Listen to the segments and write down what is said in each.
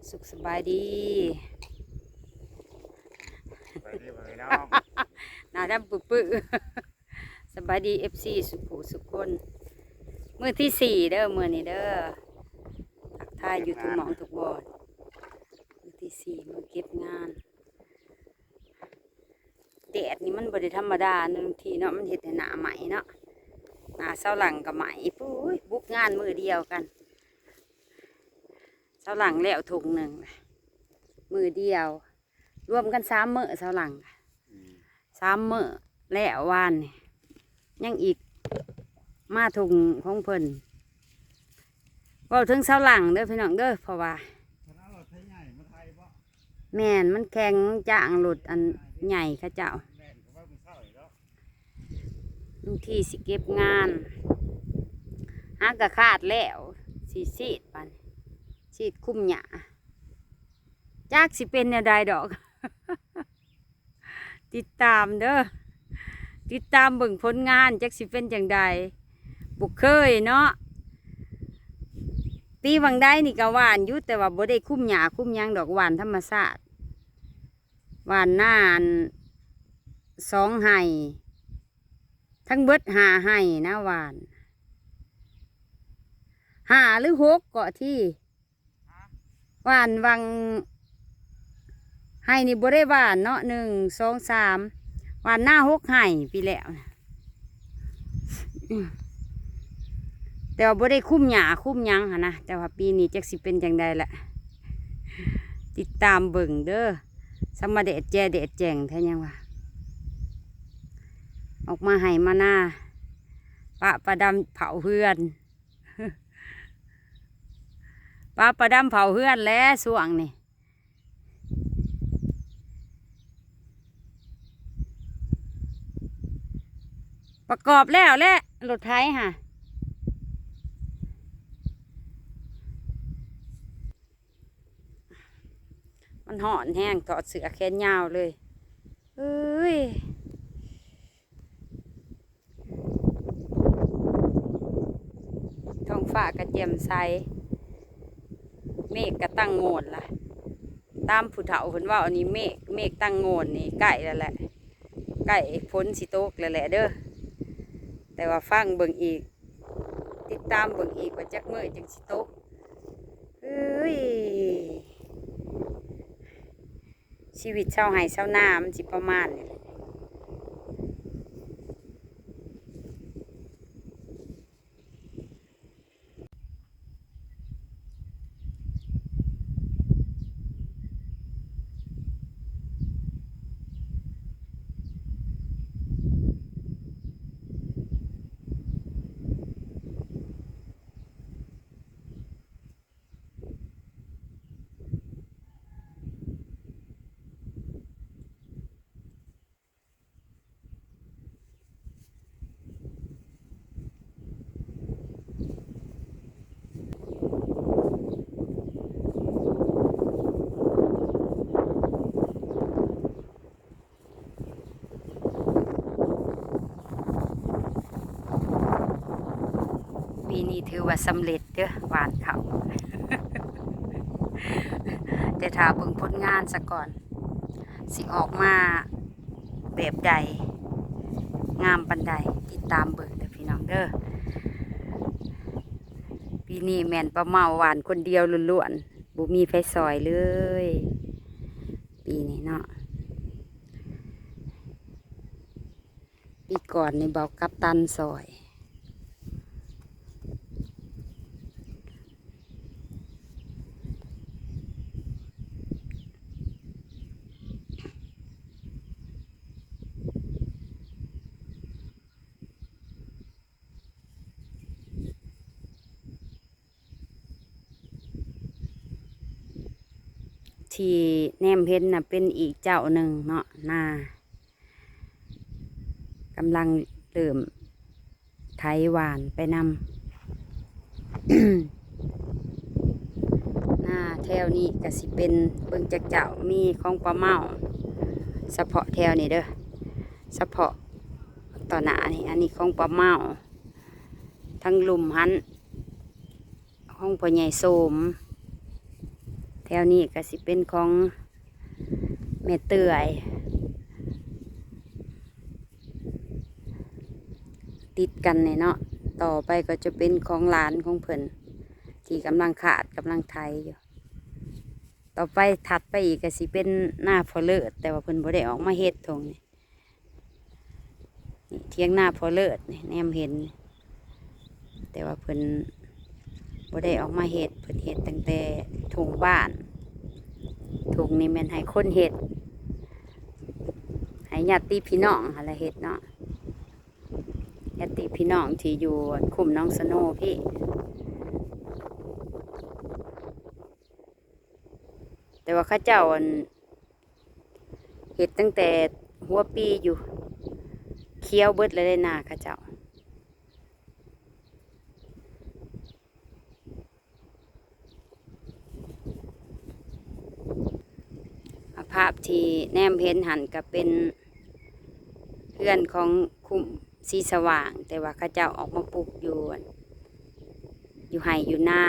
ສຸກສະບາຍດີ ສະບາຍດີພໍ່ແມ່ພີ່ນ້ອງ ໜ້າດຳປຶໆ ສະບາຍດີ ເອັຟຊີ ສຸຂູສຸຄົນ. ມື້ທີສີ່ເດີ ມື້ນີ້ເດີ ທັກທາຍຢູ່ທຸກໝ່ອງທຸກບ່ອນ. ມື້ທີສີ່ ມື້ເກັບງານ. ແດດນີ້ມັນບໍ່ໄດ້ທຳມະດາເນາະ ບາງທີເນາະ ມັນເຮັດໃຫ້ໜ້າໄໝ້ເນາະ. ໜ້າຊາວຫຼັງກໍໄໝ້ ໂອ້ຍ ບຸກງານມື້ດຽວກັນ. ຊາວຫຼັງແລ້ວຖົງໜຶ່ງ ມື້ດຽວ ລວມກັນສາມມື້ ຊາວຫຼັງ ອືມ ສາມມື້ແລ້ວ ວານນີ້ ຍັງອີກ ມາຖົງຂອງເພິ່ນ. ເວົ້າເຖິງຊາວຫຼັງເດີພີ່ນ້ອງເດີ ເພາະວ່າ ເພິ່ນເອົາລົດໄຖໃຫຍ່ມາໄຖບໍ່? ແມ່ນ ມັນແຂ່ງຈ້າງລົດອັນໃຫຍ່ເຂົາເຈົ້າ ແລ່ນເຂົ້າມາມື້ເຊົ້ານີ້ເນາະ. ບາງທີຊິເກັບງານ ຫາກະຄາດແລ້ວ ຊິສີດ ບາດນີ້ ສີດຄຸມຫຍ້າ ຈັກຊິເປັນແນວໃດດອກ. ຕິດຕາມເດີ ຕິດຕາມເບິ່ງຜົນງານ ຈັກຊິເປັນຈັ່ງໃດ ບໍ່ເຄີຍເນາະ. ປີຫວ່າງໃດນີ້ກໍຫວ່ານຢູ່ ແຕ່ວ່າບໍ່ໄດ້ຄຸມຫຍ້າຄຸມຫຍັງດອກ ຫວ່ານທຳມະຊາດ ຫວ່ານນາອັນສອງໄຮ່ ທັງເບິດຫ້າໄຮ່ນະ ຫວ່ານຫ້າຫຼືຫົກເກາະທີ ຫວ່ານຫວ່າງໄຮ່ນີ້ບໍ່ໄດ້ຫວ່ານເນາະ ໜຶ່ງ ສອງ ສາມ ຫວ່ານນາຫົກໄຮ່ປີແລ້ວນະ ອືມ ແຕ່ວ່າບໍ່ໄດ້ຄຸມຫຍ້າຄຸມຫຍັງຫັ້ນນະ. ແຕ່ວ່າປີນີ້ຈັກຊິເປັນຈັ່ງໃດລະ ຕິດຕາມເບິ່ງເດີ. ຊ່າງມາແດດແຈ້ແດດແຈ້ງແທ້ຫຍັງວະ ອອກມາໄຮ່ມານາ ປະປາດຳເຝົ້າເຮືອນ ປະປາດຳເຝົ້າເຮືອນແຫຼະຊ່ວງນີ້. ປະກອບແລ້ວແຫຼະ ລົດໄຖຫະ ມັນຮ້ອນແຮງ ຖອດເສື້ອແຂນຍາວເລີຍ ເອີຍ. ທ້ອງຟ້າກະແຈ່ມໃສ ເມກກະຕັ້ງໂງ່ນລະ ຕາມຜູ້ເຖົ້າເພິ່ນເວົ້ານີ້ ເມກ ເມກຕັ້ງໂງ່ນນີ້ໃກ້ແລ້ວແຫຼະ ໃກ້ຝົນຊິຕົກແລ້ວແຫຼະເດີ. ແຕ່ວ່າຟັງເບິ່ງອີກ ຕິດຕາມເບິ່ງອີກວ່າຈັກມື້ຈຶ່ງຊິຕົກ ເອີຍ. ຊີວິດຊາວໄຮ່ຊາວນາມັນຊິປະມານນີ້ແຫຼະ. ປີນີ້ຖືວ່າສຳເລັດເດີ້ ຫວ່ານເຂົ້າ ແຕ່ຖ້າເບິ່ງຜົນງານສາກ່ອນ ຊິອອກມາແບບໃດ ງາມປານໃດ ຕິດຕາມເບິ່ງເດີ້ພີ່ນ້ອງເດີ້. ປີນີ້ແມ່ນປ້າເມົາຫວ່ານຄົນດຽວລ້ວນໆ ບໍ່ມີໃຜຊ່ອຍເລີຍ ປີນີ້ເນາະ. ປີກ່ອນນີ້ເບົາກັບຕັນຊ່ອຍ. ທີ່ແນມເຫັນນະເປັນອີກເຈົ້າໜຶ່ງເນາະ ນາກຳລັງເລີ່ມໄຖຫວ່ານໄປນຳ. ນາແຖວນີ້ກະຊິເປັນ ເບິ່ງຈັກເຈົ້າ ມີຂອງປ້າເມົາ ສະເພາະແຖວນີ້ເດີ້ ສະເພາະຕໍ່ໜ້ານີ້ ອັນນີ້ຂອງປ້າເມົາ ທາງລຸ່ມຫັ້ນ ຂອງພໍ່ໃຫຍ່ໂສມ. ແຖວນີ້ກໍຊິເປັນຂອງແມ່ເຕື້ອຍ ຕິດກັນນີ້ເນາະ, ຕໍ່ໄປກໍຈະເປັນຂອງຫຼານຂອງເພິ່ນ ທີ່ກຳລັງຄາດກຳລັງໄຖຢູ່. ຕໍ່ໄປຖັດໄປອີກກໍຊິເປັນນາພໍ່ເລີດ, ແຕ່ວ່າເພິ່ນບໍ່ໄດ້ອອກມາເຮັດທົ່ງນີ້. ນີ້ຖຽງນາພໍ່ເລີດນີ້ ແນມເຫັນ, ແຕ່ວ່າເພິ່ນບໍ່ໄດ້ອອກມາເຮັດ, ເພິ່ນເຮັດຕັ້ງແຕ່ທົ່ງບ້ານ. ທົ່ງນີ້ແມ່ນໃຫ້ຄົນເຮັດ, ໃຫ້ຍາດຕິພີ່ນ້ອງຫັ້ນລະເຮັດເນາະ, ຍາດຕິພີ່ນ້ອງທີ່ຢູ່ຄຸ້ມໜອງສະໂນພີ້. ແຕ່ວ່າເຂົາເຈົ້າ ອັນ ເຮັດຕັ້ງແຕ່ຫົວປີຢູ່, ຂຽວເບິດແລ້ວເດ້ນາເຂົາເຈົ້າ. ອາ ພາບທີ່ແນມເຫັນຫັ້ນກໍເປັນເຮືອນຂອງຄຸ້ມສີສະຫວ່າງ, ແຕ່ວ່າເຂົາເຈົ້າອອກມາປຸກຢູ່ ຢູ່ໄຮ່ຢູ່ນາ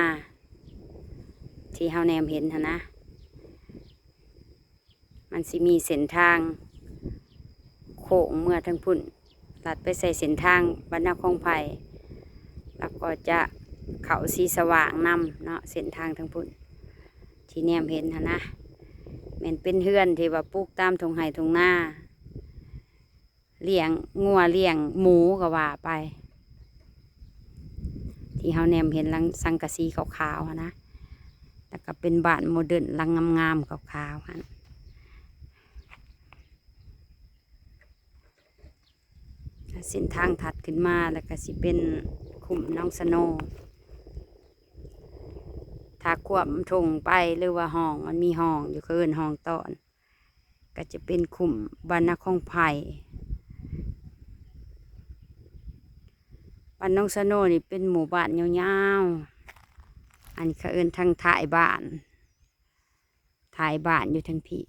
ທີ່ເຮົາແນມເຫັນຫັ້ນນະ. ມັນຊິມີເສັ້ນທາງໂຄ້ງເມືອທາງພຸ້ນ, ລັດໄປໃສ່ເສັ້ນທາງບ້ານນາຄອງໄຜ່, ແລ້ວກໍຈະເຂົ້າສີສະຫວ່າງນຳເນາະ, ເສັ້ນທາງທາງພຸ້ນທີ່ແນມເຫັນຫັ້ນນະ. ແມ່ນເປັນເຮືອນທີ່ວ່າປຸກຕາມທົ່ງໄຮ່ທົ່ງນາ. ລ້ຽງງົວລ້ຽງໝູກໍວ່າໄປ, ທີ່ເຮົາແນມເຫັນຫຼັງສັງກະສີຂາວໆຫັ້ນນະ, ແລ້ວກໍເປັນບ້ານໂມເດີນຫຼັງງາມໆຂາວໆຫັ້ນ. ເສັ້ນທາງຖັດຂຶ້ນມາ ແລ້ວກໍຊິເປັນຄຸ້ມໜອງສະໂນ. ຖ້າຂວາມທົ່ງໄປ ຫຼືວ່າຮ່ອງ, ມັນມີຮ່ອງຢູ່, ເຂົາເອີ້ນຮ່ອງຕອນ. ກໍຈະເປັນຄຸ້ມບ້ານນາຄອງໄຜ່. ບ້ານໜອງສະໂນນີ້ເປັນໝູ່ບ້ານຍາວໆ, ອັນເຂົາເອີ້ນທາງທ້າຍບ້ານ, ທ້າຍບ້ານຢູ່ທາງພີ້.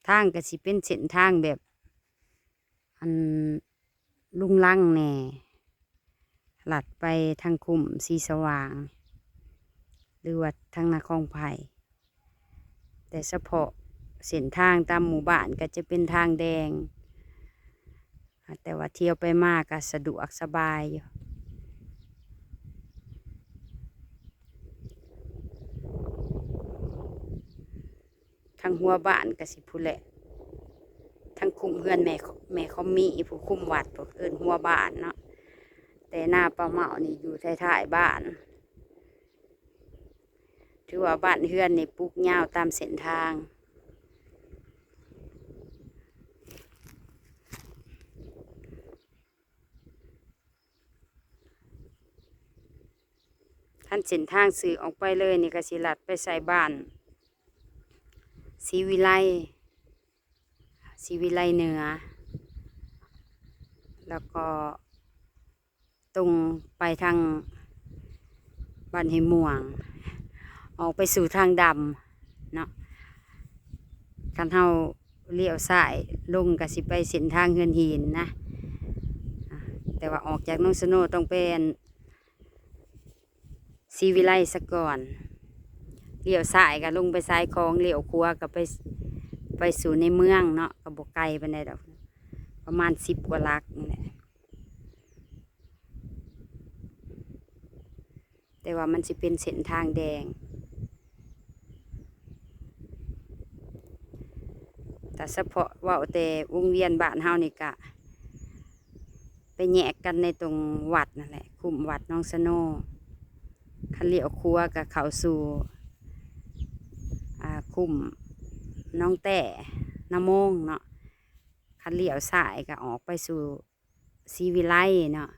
ທາງກໍຊິເປັນເສັ້ນທາງແບບ ອັນລຸງລັງແດ່, ລັດໄປທາງຄຸ້ມສີສະຫວ່າງ ຫຼືວ່າທາງນາຄອງໄຜ່, ແຕ່ສະເພາະເສັ້ນທາງຕາມໝູ່ບ້ານກໍຈະເປັນທາງແດງ, ແຕ່ວ່າທ່ຽວໄປມາກໍສະດວກສະບາຍຢູ່. ທາງຫົວບ້ານກໍຊິພຸ້ນແຫຼະ, ທາງຄຸ້ມເຮືອນແມ່ ແມ່ຄອມມີ ຜູ້ຄຸ້ມວັດ ເອີ້ນຫົວບ້ານເນາະ, ແຕ່ນາປ້າເມົານີ້ຢູ່ທ້າຍໆບ້ານ. ຖືວ່າບ້ານເຮືອນນີ້ປຸກຍາວຕາມເສັ້ນທາງ. ຄັນເສັ້ນທາງຊື່ອອກໄປເລີຍນີ້ ກໍຊິລັດໄປໃສ່ບ້ານສີວິໄລ, ສີວິໄລເໜືອ, ແລ້ວກໍຕົງໄປທາງບ້ານຫ້ວຍມ່ວງ, ອອກໄປສູ່ທາງດຳເນາະ. ຄັນເຮົາລ້ຽວຊ້າຍລົງ ກໍຊິໄປເສັ້ນທາງເຮືອນຫີນນະ, ແຕ່ວ່າອອກຈາກໜອງສະໂນຕ້ອງໄປອັນ ສີວິໄລສາກ່ອນ, ລ້ຽວຊ້າຍກໍລົງໄປຊາຍຂອງ, ລ້ຽວຂວາກໍໄປ ໄປສູ່ໃນເມືອງເນາະ, ກໍບໍ່ໄກປານໃດດອກ, ປະມານສິບກວ່າຫຼັກນີ້ແຫຼະ. ແຕ່ວ່າມັນຊິເປັນເສັ້ນທາງແດງ. ແຕ່ສະເພາະເວົ້າແຕ່ວົງວຽນບ້ານເຮົານີ້ກະໄປແຍກກັນໃນຕົງວັດນັ້ນແຫຼະ, ຄຸ້ມວັດໜອງສະໂນ. ຄັນລ້ຽວຂວາກະເຂົ້າສູ່ ອ່າ ຄຸ້ມໜອງແຕ້ ນາໂມງເນາະ, ຄັນລ້ຽວຊ້າຍກະອອກໄປສູ່ ສີວິໄລເນາະ,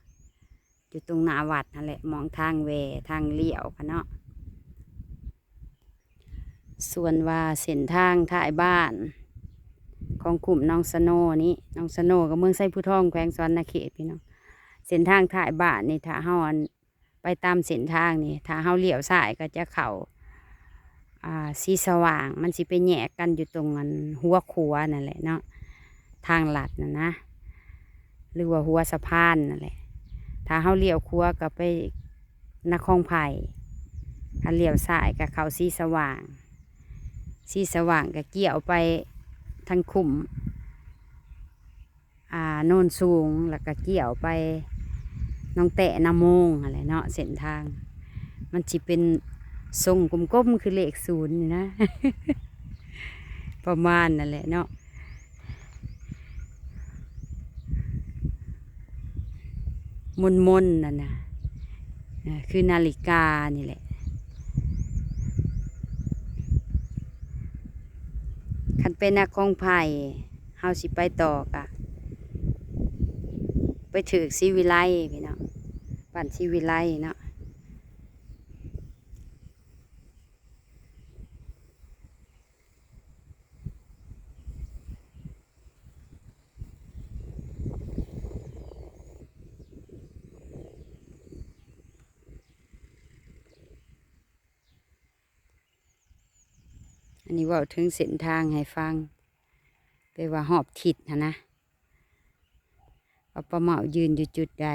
ຢູ່ຕົງໜ້າວັດຫັ້ນແຫຼະ, ໝ່ອງທາງແວ່ທາງລ້ຽວຫັ້ນເນາະ. ສ່ວນວ່າເສັ້ນທາງທ້າຍບ້ານຂອງຄຸ້ມໜອງສະໂນນີ້, ໜອງສະໂນກໍເມືອງໄຊພູທອງ ແຂວງສະຫວັນນະເຂດ ພີ່ນ້ອງ. ເສັ້ນທາງທ້າຍບ້ານນີ້ ຖ້າເຮົາ ອັນ ໄປຕາມເສັ້ນທາງນີ້, ຖ້າເຮົາລ້ຽວຊ້າຍກໍຈະເຂົ້າ ອ່າ ສີສະຫວ່າງ, ມັນຊິໄປແຍກກັນຢູ່ຕົງ ອັນ ຫົວຂົວນັ້ນແຫຼະເນາະ, ທາງລັດນັ້ນນະ. ຫຼືວ່າຫົວສະພານນັ້ນແຫຼະ. ຖ້າເຮົາລ້ຽວຂວາກໍໄປນະຄອງໄຜ່, ຖ້າລ້ຽວຊ້າຍກໍເຂົ້າສີສະຫວ່າງ, ສີສະຫວ່າງກໍກ້ຽວໄປທາງຄຸ້ມ ອ່າ ໂນນສູງ ແລ້ວກໍກ້ຽວໄປໜອງແຕ້ນາໂມງຫັ້ນແຫຼະເນາະ. ເສັ້ນທາງມັນຊິເປັນຊົງກົມໆ ຄືເລກສູນນີ້ນະ ປະມານນັ້ນແຫຼະເນາະ. ມົນໆ ນັ້ນນະ ເອີ ຄືນາລິການີ້ແຫຼະ. ຄັນໄປນະຄອງໄຜ່ ເຮົາຊິໄປຕໍ່ກະ ໄປຖືກສີວິໄລພີ່ນ້ອງ, ບ້ານສີວິໄລເນາະ. ອັນນີ້ເວົ້າເຖິງເສັ້ນທາງໃຫ້ຟັງ ແປວ່າຮອບທິດຫັ້ນນະ ວ່າປ້າເໝ້າຢືນຢູ່ຈຸດໃດ.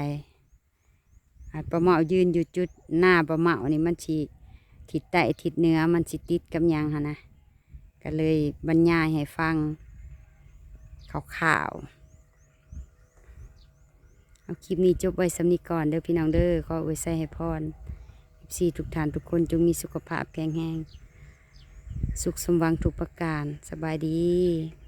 ອ່າ ປ້າເໝ້າຢືນຢູ່ຈຸດໜ້າປ້າເໝ້ານີ້ ມັນຊິທິດໃຕ້ທິດເໜືອ ມັນຊິຕິດກັບຫຍັງຫັ້ນນະ, ກໍເລີຍບັນຍາຍໃຫ້ຟັງຄ່າວໆ. ເອົາ ຄລິບນີ້ຈົບໄວ້ສ່ຳນີ້ກ່ອນເດີພີ່ນ້ອງເດີ. ຂໍອວຍໄຊໃຫ້ພອນ ເອັຟຊີ ທຸກທ່ານທຸກຄົນ ຈົ່ງມີສຸຂະພາບແຂງແຮງ ສຸກສົມຫວັງທຸກປະການ. ສະບາຍດີ.